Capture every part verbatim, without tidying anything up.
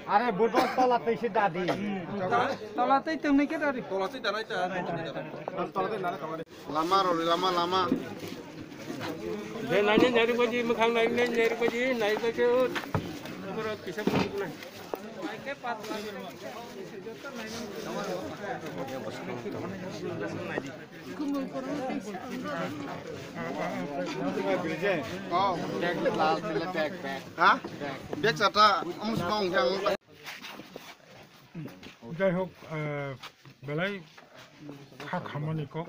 Are, botol tola tei se dadi. Tola tei tongni ke dari. Lama rw, lama, lama. De naini nyari baji, mwkhang naini nyari baji, nai baji, o, borok kisa bujuknai. Oh, bag lal, bag, bag. Ha? Bag. Bag sata, om song yang. Jai hok, eh, belai kha khamani kok.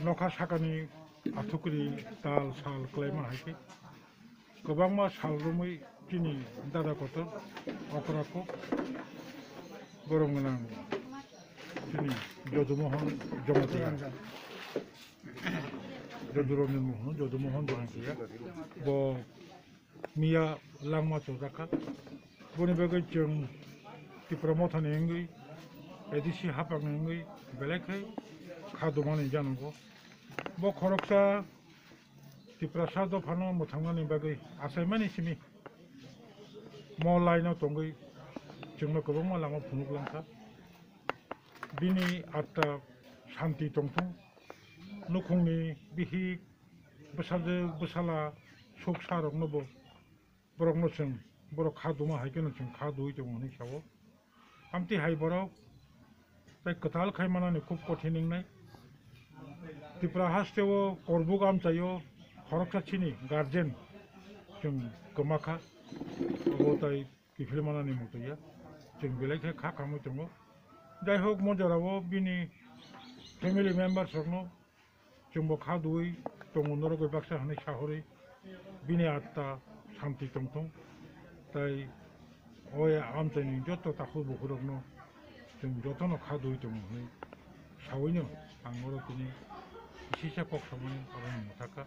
Nokha sakani athukri tal sal klaima hai khe. Kwbangma sal romwi chini dada kotor okra kok borom gwnang chini Jodumohon Jamatia. Joduranjan Mohon, Jodumohon Jamatia. Bo miya langma chojak kha. Boni bagwi chwng Tipra Mothani wngwi, A D C haphangni wngwi belai khe kha dumani janogo. Bo khoroksa Tiprasa dophano mwthangnani bagwi achaimani simi mo line-o tongwi chwngno kwbangma lama phunuk langkha. Bini atta santi tongthung, nukhungni bihik bwsajwk bwsala suk sa rokno bo borokno chwng borok kha duma hai kheno chwng kha dui tongo hinwi sao. Amtwi hai borok tei kwtal khai manani khub kothin wngnai. Tripura hasteo Korbuk amchaio khoroksa chini guardian chwng kwma kha, abo tai kiphil manani muchungya, chwng belai khe kha khamwi tongo. Jai hok, mo jorao bini family members rokno chwngbo kha duwi tongo, norok bai baksa hwnwi sahorwi bini atta santi tongthung. Tai o amchaini joto takhuk bukhurokno chwng jotono kha duwi tongo hwnwi sawino ang oro tini kisa kok samani oro mwthakha.